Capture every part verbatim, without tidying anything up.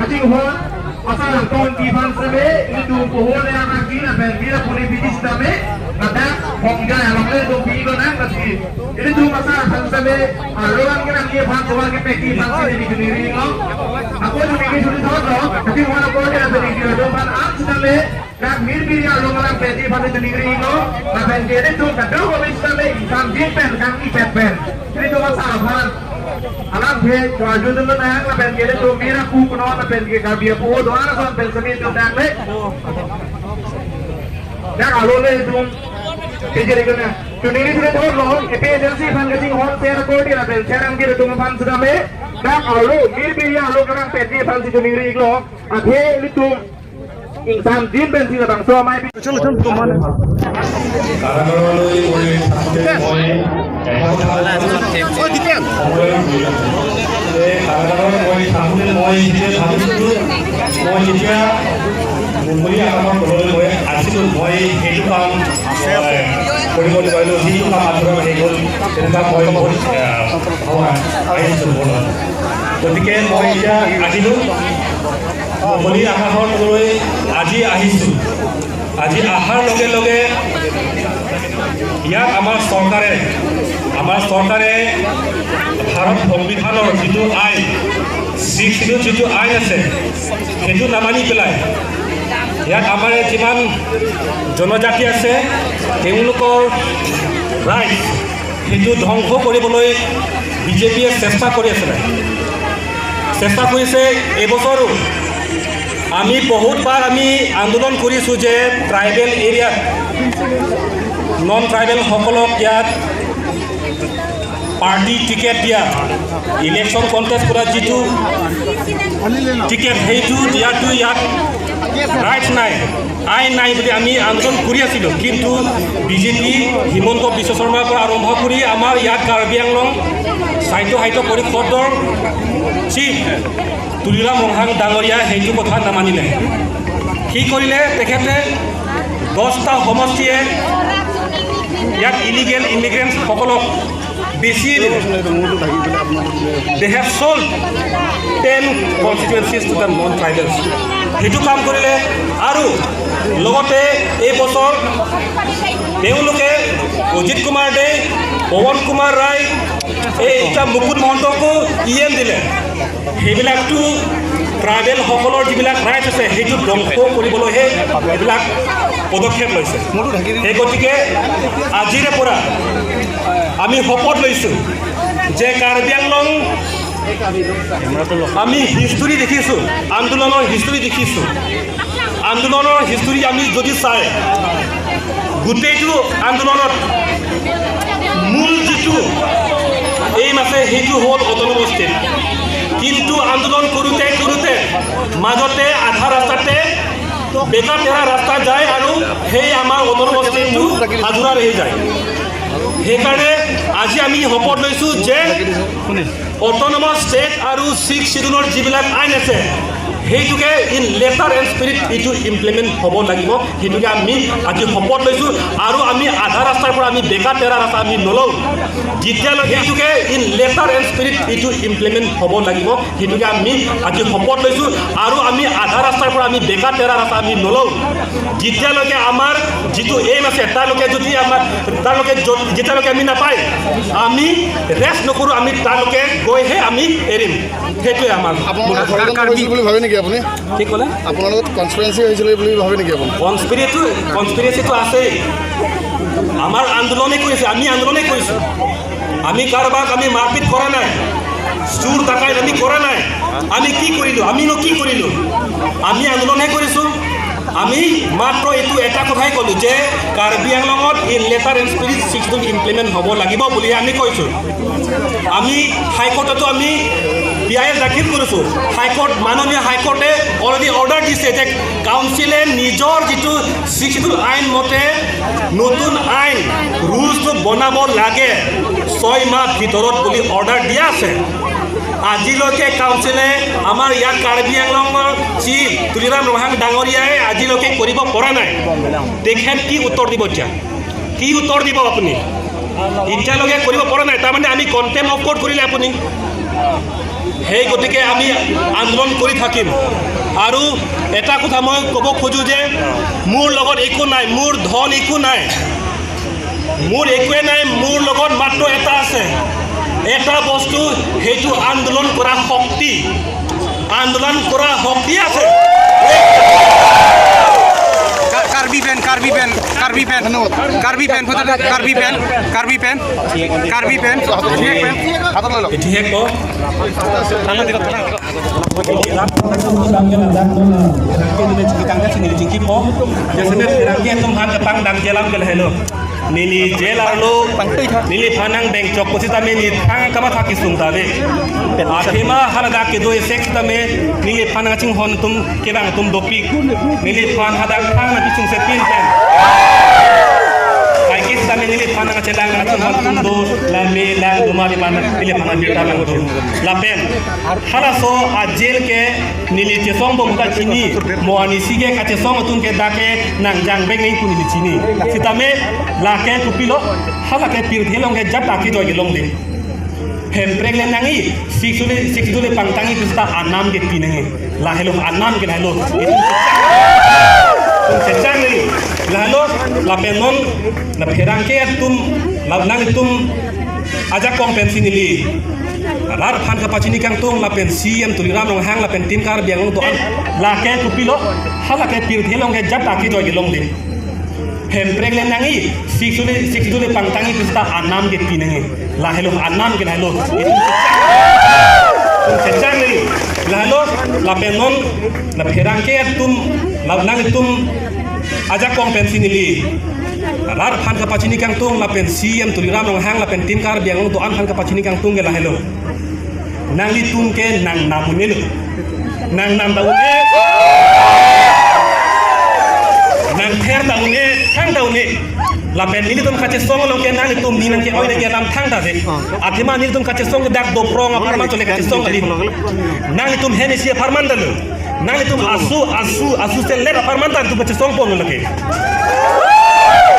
Kaching hon, pasal tongki aphan seme, ilitum pohor le anak ki lapen bira puni bidis dame, ladak hong jai along le dong pi ko nang kasi. Ilitum pasal aphan seme, aloan ke nang ye aphan, soal ke peki aphan seme di juni ri lo. Ako juni ke juni thot lo, kaching hon ako dia seme di aloan aphan am seme, dak mir biri along alang peki aphan seme di juni ri lo, lapen ke ilitum kadokave seme, isan jin pen, kang ipet pen. Ilitum pasal aphan. Alam phe, chua jun dun nang, lapen ke ilitum mira pu kuno, lapen ke Karbi apu, doa lason pen semi tum nang le. Dak alo le tum, pejere kena. Chuniri suri thot lo, A P H L C aphan kaching hon share korte lapen share an ke ilitum aphan sudam he. Dak alo, mir biri alo karang peti aphan si chuniri lo, athe ilitum. Ingsam jin pen sila bangso amei pi. Chalo, chalo, tumane. কাৰাগাৰলৈ গৈ থাকোঁতে মই এখন সময়, এই কাৰাগাৰত গৈ থাকোঁতে মই নিজে ভাবিছিলোঁ, মই যেতিয়া মুকলি আকাশৰ তললৈ গৈ আছিলোঁ, মই সেইটো কাম, এ, কৰিব নোৱাৰিলোঁ, যিটো কাম আধৰুৱা হৈ গ'ল, তেনেকুৱা মই বহুত, এ, ভবা আহিছিলোঁ মনত। গতিকে মই এতিয়া আহিলোঁ। মুকলি আকাশৰ তললৈ আজি আহিছো। আজি অহাৰ লগে লগে ইয়াত আমাৰ চৰকাৰে, আমাৰ চৰকাৰে ভাৰত সংবিধানৰ যিটো আইন, ছিক্স শ্বিডিউল যিটো আইন আছে, সেইটো নামানি পেলাই ইয়াত আমাৰ যিমান জনজাতি আছে, তেওঁলোকৰ ৰাইট সেইটো ধ্বংস কৰিবলৈ বিজেপিয়ে চেষ্টা কৰি আছে নাই? চেষ্টা কৰিছে। এইবছৰো আমি বহুতবাৰ আমি আন্দোলন কৰিছোঁ যে ট্ৰাইবেল এৰিয়াত নন ট্ৰাইবেলসকলক ইয়াত পাৰ্টি টিকেট দিয়া, ইলেকশ্যন কণ্টেষ্ট কৰা যিটো টিকেট, সেইটো দিয়াটো ইয়াত ৰাইট নাই। আইন নাই বুলি আমি আন্দোলন কৰি আছিলো, কিন্তু বিজেপি হিমন্ত বিশ্ব শৰ্মাৰ পৰা আৰম্ভ কৰি আমাৰ ইয়াত কাৰ্বি আংলং স্বায়ত্তশাসিত পৰিষদৰ চিফ তুলিৰাম ৰংহাং ডাঙৰীয়া সেইটো কথা নামানিলে। কি কৰিলে তেখেতে? দহটা সমষ্টিয়ে ইয়াত ইলিগেল ইমিগ্ৰেণ্টসকলক বেছি দিলে। They have sold ten constituencies to the non-tribals. সেইটো কাম কৰিলে। আৰু লগতে এই বছৰ তেওঁলোকে অজিত কুমাৰ দে, পৱন কুমাৰ ৰায়, এই এতিয়া মুকুট মহন্তকো ই এন দিলে। সেইবিলাকতো ট্ৰাইবেলসকলৰ যিবিলাক ৰাইট আছে, সেইটো ধ্বংস কৰিবলৈহে এইবিলাক পদক্ষেপ লৈছে। সেই গতিকে আজিৰে পৰা আমি শপত লৈছো যে কাৰ্বি আংলং আমি হিষ্টৰী দেখিছো, আন্দোলনৰ হিষ্টৰী দেখিছো। আন্দোলনৰ হিষ্টৰী আমি যদি চাই, গোটেইটো আন্দোলনত মূল যিটো এইম আছে, সেইটো হ'ল অট'নমাছ ষ্টেট। কিন্তু আন্দোলন কৰোঁতে কৰোঁতে মাজতে আধা ৰাস্তাতে বেকা তেৰা ৰাস্তা যায় আৰু সেই আমাৰ অট'নমাছ ষ্টেটটো আধৰুৱা ৰৈ যায়। সেইকাৰণে আজি আমি শপত লৈছো যে অট'নমাছ ষ্টেট আৰু ছিক্স শ্বিডিউলৰ যিবিলাক আইন আছে, সেইটোকে ইন লেটাৰ এণ্ড স্পিৰিট এইটো ইমপ্লিমেণ্ট হ'ব লাগিব। সেইটোকে আমি আজি শপত লৈছো। আৰু আমি আধা ৰাস্তাৰ পৰা, আমি বেকা তেৰা ৰাস্তা আমি নলওঁ। যেতিয়ালৈকে সেইটোকে ইন লেটাৰ এণ্ড স্পিৰিট এইটো ইমপ্লিমেণ্ট হ'ব লাগিব, সেইটোকে আমি আজি শপত লৈছো। আৰু আমি আধা ৰাস্তাৰ পৰা আমি বেকা তেৰা ৰাস্তা আমি নলওঁ। যেতিয়ালৈকে আমাৰ যিটো এইম আছে, তাৰলৈকে যদি আমাৰ, তাৰলৈকে য'ত, যেতিয়ালৈকে আমি নাপায়, আমি ৰেষ্ট নকৰোঁ, আমি তাৰলৈকে গৈহে আমি এৰিম। সেইটোৱে আমাৰ। আপোনালোকৰ ষড়যন্ত্ৰ হৈছিল বুলি ভাবে নেকি আপুনি? কি ক'লে? আপোনালোকৰ কনস্পিৰেঞ্চি হৈছিলে বুলি ভাবে নেকি আপুনি? কনস্পিৰেটো, কনস্পিৰেচিটো আছেই। আমাৰ আন্দোলনে কৰিছে, আমি আন্দোলনে কৰিছোঁ। আমি কাৰোবাক আমি মাৰপিট কৰা নাই, চুৰ ডাকাইত আমি কৰা নাই। আমি কি কৰিলোঁ? আমিনো কি কৰিলোঁ? আমি আন্দোলনহে কৰিছোঁ। আমি মাত্ৰ এইটো এটা কথাই ক'লোঁ যে কাৰ্বি আংলঙত in letter and spirit six schedule implement হ'ব লাগিব বুলিহে আমি কৈছোঁ। আমি হাইকোৰ্টতো আমি পি আই এল দাখিল কৰিছো। হাইকোৰ্ট, মাননীয় হাইকোৰ্টে অলৰেডি অৰ্ডাৰ দিছে যে কাউন্সিলে নিজৰ যিটো ছিক্স শ্বিডিউল আইন মতে নতুন আইন ৰুলছটো বনাব লাগে ছয় মাহ ভিতৰত বুলি অৰ্ডাৰ দিয়া আছে। আজিলৈকে কাউন্সিলে, আমাৰ ইয়াত কাৰ্বি আংলঙৰ চিফ তুলিৰাম ৰংহাং ডাঙৰীয়াই আজিলৈকে কৰিব পৰা নাই। তেখেত কি উত্তৰ দিব এতিয়া? কি উত্তৰ দিব আপুনি? এতিয়ালৈকে কৰিব পৰা নাই, তাৰমানে আমি কণ্টেম্প অফ কোৰ্ট কৰিলে আপুনি। সেই গতিকে আমি আন্দোলন কৰি থাকিম। আৰু এটা কথা মই ক'ব খোজো যে মোৰ লগত একো নাই, মোৰ ধন একো নাই, মোৰ একোৱে নাই, মোৰ লগত মাত্ৰ এটা আছে, এটা বস্তু, সেইটো আন্দোলন কৰা শক্তি। আন্দোলন কৰা শক্তি আছে। Ka-, Karbi pen, Karbi pen, Karbi pen, Karbi pen, Karbi pen, Karbi pen, Karbi pen, Karbi pen. এতিয়াহে কওক। Pherangke atum aphan kepangdam jail alam ke lahelo. Neli jail arlo, neliphan nang bengchok pusitame neli thang kamatha kesung ta ave. Athema haladak kedo esek sitame neliphan nang chinghon atum kevang atum dopik. Neliphan hadak thang nang kesung sepin pen. Kaike sitame neliphan nang chelang nang chinghon atum do, lame lang doma di mana neliphan nang birta nang do. Lapen halaso a jail ke neli chesong bom ta chini, mo anisi ke kachesong atum ke dak ke nang jang bek nang pu neli chini. Sitame lake kopilo, halake pirthe along ke jat ta kejoi kelong de. Hemprek le nangji, sixth schedule, sixth schedule pangtangji pusita anam ke pinangji. Lahelo anam ke lahelo. Itum sechang, itum sechang ni. Lahelo, lapen non, la pherangke atum, la nanglitum ajakong pensi neli rat aphan kapachini kangtung lapen C E M Tuliram Ronghang lapen team Karbi Anglong do-an lake kopilo, halake pirthe along ke jat ta kejoi kelong de. Hemprek le nangji, sixth schedule, sixth schedule pangtangji pusita anam ke pinangji. Lahelo anam ke lahelo. Itum sechang, itum sechang ni. Lahelo, lapen non, la pherangke atum, la nanglitum ajakong pensi neli rat aphan kapachini kangtung lapen C E M Tuliram Ronghang lapen team Karbi Anglong do-an aphan kapachini kangtung ke lahelo. Nanglitum ke nang nam un-elo. Nang nam ta un-e. Nang ther ta un-e, thang ta un-e. Lapen nelitum kachesong along ke nanglitum ni nang ke-oi nang ke alam thang ta de. Athema nelitum kachesong ke dak Doprong apharman chole kachesong kali. Nanglitum hem isi apharman ta lo. Nanglitum asu, asu, asu selet apharman ta nanglitum kachesong pon lake.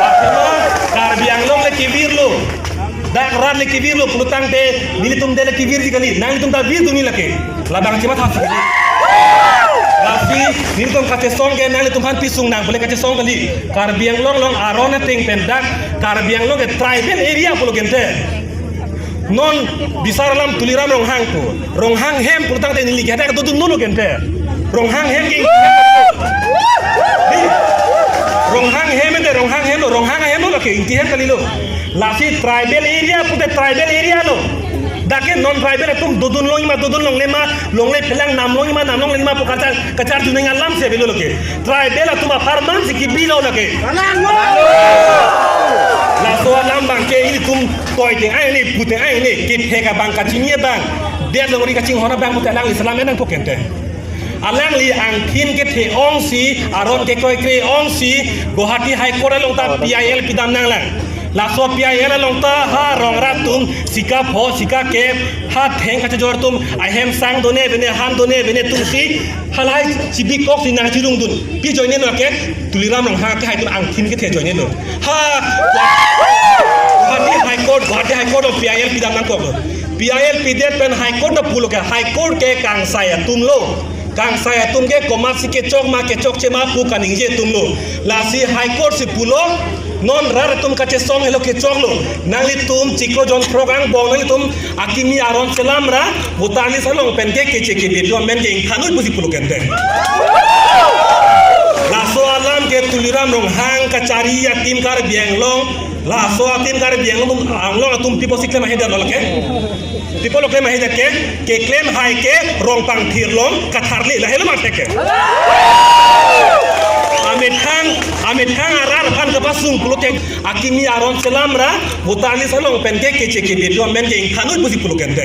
Athema Karbi Anglong le kevirlo. Dak rat le kevirlo pulotangte nelitum de le kevirji kali. Nanglitum ta virdunji lake. Labang chematha si kali. Lasi nelitum kachesong ke nanglitum aphan pisung nang pule kachesong kali. Karbi Anglong along aron ateng pen dak Karbi Anglong ke tribal area pulo gente. Non bisar alam Tuliram Ronghang pu. Ronghang hem pulotangte neli ke hadak dodun nolo gente. Ronghang hem ke. Ronghang hem ente Ronghang hem lo, Ronghang hem lo lake, ingti hem kalilo. Lasi tribal area pute tribal area lo. Dak ke non tribal atum dodun longjima, dodun longlema, longle phelang, nam longjima, nam longlema pu kachar, kacharju nang alam si avelo lake. Tribal atum apharman si kebilo lake. Laso alam abang ke ilitum toi teng ai ne, pu teng ai ne, kethek abang, kachini abang, det longri kachinghon abang pute alangli selam enang po kente. Alangli angthin kethe ongsi, aron kekroikre ongsi, Guwahati High Court along ta P I L pidam nanglang. Laso P I L along ta ha rong rat atum, sika pho, sika kep, ha theng kachejor atum, ahem sang done bene, han done bene atum si, halahai chibikok si nangchirungdun. Pi joine lo ke, Tuliram Ronghang ke haitum angthin kethe joine lo. Ha, Guwahati High Court, Guwahati High Court along P I L pidam nangkok lo. P I L pidet pen High Court ta pulo ke, High Court ke kangsai atum lo. Kangsai atum ke komatsi kechok ma kechokche ma pu kaningje atum lo. Lasi High Court si pulo, non rat atum kachesong helo kechoklo. Nanglitum chiklo jon throk angbong nanglitum akimi aron selam ra voter list along pen ke keche kebe do amen ke ingthan noi pusi pulo kente. Laso alam ke Tuliram Ronghang kachari a-team Karbi Anglong. Laso a-team Karbi Anglong atum, Anglong atum pi apotsi klem ahe det lo lake. Pi apot lo klem ahe det ke, keklem hai ke Rongpangthir along katharli, lahelo mate ke. Amethang, amethang arat aphan kapasung pulo ke, akimi aron selam ra voter list along pen ke keche kebe do amen ke ingthan noi pusi pulo kente.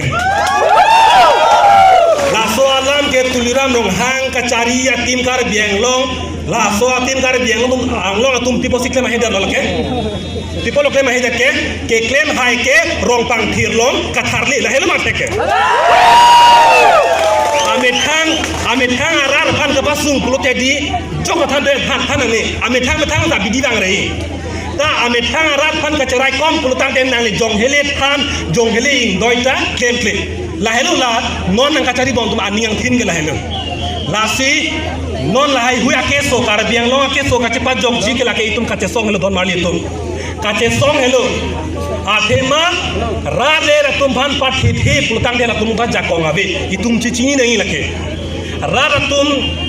Tuliram Ronghang kachari ateam Karbi Anglong, laso ateam Karbi Anglong, Anglong atum pi apotsi klem ahe detlo lake? Pi apotlo klem ahe det ke? Keklem hai ke Rongpangthir along katharli, lahelo mati ke. Amethang, amethang arat aphan kapasung pulote di, jok kathan de, than, than ani. Amethang, methang ta bidi bang rei. Ta amethang arat aphan kacheraikom pulotangte nangli jonghele than, jonghele ingdoi ta klemkle. Lahelo la non nangkachari bom atum aning angthin ke lahelo. Lasi non lahai hui akeso, Karbi Anglong akeso kachepajokji ke lake itum kachesong helo don marli atum. Kachesong helo. Athema rat le atum aphan pathithe pulotangte latum ta jakong ave. Itum chechini nangji lake. Rat atum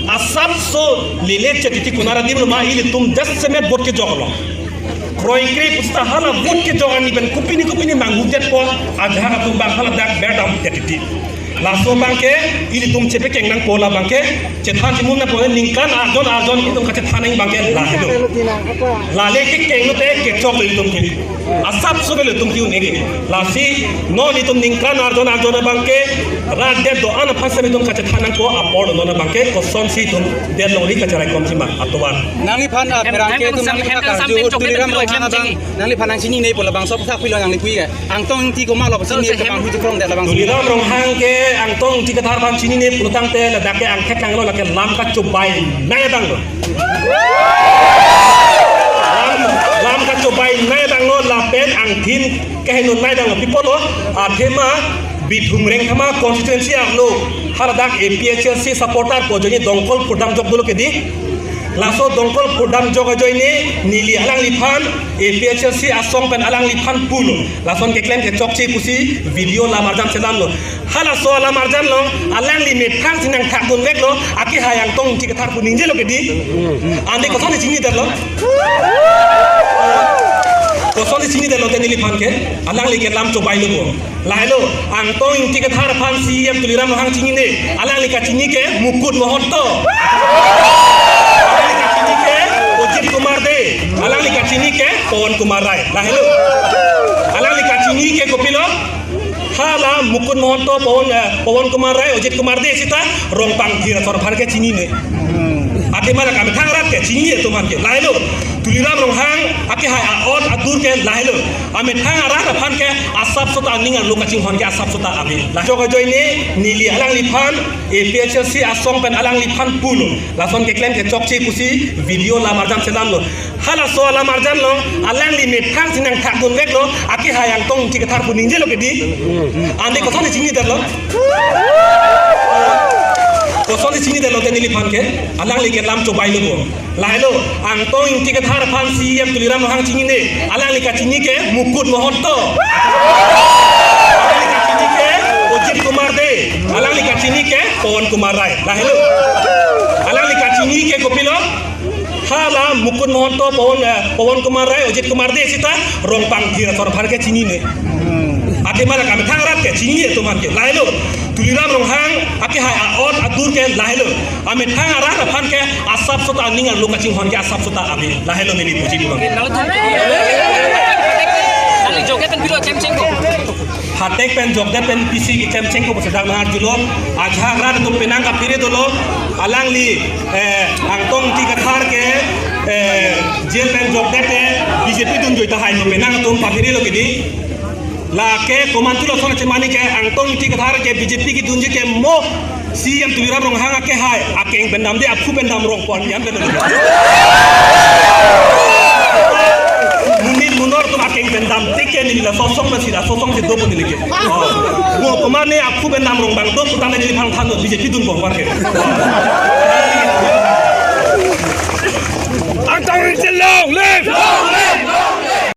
asapso lele chetiti kunar adim lo ma, ilitum jasemet vote kejoklo. Kroikre pusta hala vote kejok ani pen kopine kopine manghu detpo, ajahak atum abang haladak berdam chetiti. Laso abangke ilitum chepekeng nangpo, labangke chethan chimun nangpo, ningkan arjon arjon itum kachethan nang abangke lahelo. Lale kekeng lote kechoklo itum ke. Asapso avelo itum ke un-e ke. Lasi non itum ningkan arjon arjon abangke rat det do-an aphan sami itum kachethan nangpo, apor non abangke kosonsi itum det longri kacharaikomji ma atovar. Nangliphan, ah, pherangke atum nangliphan karju Tuliram Ronghang abang, nangliphan nangchinine pu labangso aphuthak pilo nangli pu ke. Angtong Ingti komatlo chinine, kepanghu chukrong det labang. Tuliram Ronghang ke Angtong Ingti Kathar aphan chinine pulotangte ladak ke angthek tanglo, lake lam kachobai nai tanglo. Lam, lam kachobai nai tanglo lapen angthin keheno nai tanglo. Pi apotlo? Athema Bithung Rengthama constituency arlo haladak A P H L C supporter pu ajoine Dongkol Phurdamjok dolo ke di. Laso Dongkol Phurdamjok ajoine neli alangliphan A P H L C asong pen alangliphan pulo. Lason keklem kechokche pusi video lamarjan selamlo. Halaso alamarjan along alangli methang si nangthakdun veklo, akehai Angtong Ingti Kathar pu ningjelo ke di. Ante kosonsi chini detlo? Kosonsi chini detlo te neliphan ke? Alangli ke lam chobailo bo. Lahelo, Angtong Ingti Kathar aphan C E M Tuliram Ronghang chinine, alangli kachini ke Mukut Mahanta. Alangli kachini ke Ajit Kumar Dey. Alangli kachini ke Pawan Kumar Rai. Lahelo. Alangli kachini ke kopilo? Hala Mukut Mahanta, Pawan, eh, Pawan Kumar Rai, Ajit Kumar Dey sita Rongpangthir asor aphan ke chinine. Athema la amethang arat ke chinine atum aphan ke. Lahelo, Tuliram Ronghang akehai a-ot adur ke lahelo. Amethang arat aphan ke asapso ta aning arlo kachinghon ke asapso ta ave. La jok ajoine neli alangliphan A P H L C asong pen alangliphan pulo. Lason keklem kechokche pusi video lamarjan selamlo. Halaso alamarjan along alangli methang si nangthakdun veklo, akehai Angtong Ingti Kathar pu ningjelo ke di. Ante kosonsi chini detlo? Kosonsi chini detlo te neliphan ke? Alangli ke lam chobailo bo. Lahelo, Angtong Ingti Kathar aphan C E M Tuliram Ronghang chinine, alangli kachini ke Mukut Mahanta. Alangli kachini ke Ajit Kumar Dey. Alangli kachini ke Pawan Kumar Rai. Lahelo. Alangli kachini ke kopilo? Hala Mukut Mahanta, Pawan, eh, Pawan Kumar Rai, Ajit Kumar Dey sita Rongpangthir asor aphan ke chinine. Athema la amethang arat ke chinine atum aphan ke. Lahelo, Tuliram Ronghang akehai a-ot adur ke lahelo. Amethang arat aphan ke asapso ta aning arlo kachinghon ke asapso ta ave. Lahelo neli puji pulang. Nangli joget pen pilo chemcheng ko. Hatek pen jokdet pen pisi chemcheng ko pu sedang nangarjulo. Ajahak rat atum penang kaphere dolo. Alangli, eh, Angtong Ingti Kathar ke, eh, jail pen jokdet ke B J P dunjoi tahai, penang atum papherelo ke di. Lake komantu lason chemani ke Angtong Ingti Kathar ke B J P kedunji ke mo C E M Tuliram Ronghang akehai akeng pen damde, aphu pen damrong pon yan pen. Monit monor atum akeng pen damte ke neli laso asong si, laso asong si dopo neli ke. Mo komat ne aphu pen damrong abang do putang neliphan thanlo, B J P dunpo war ke. Angtong Ingti long live!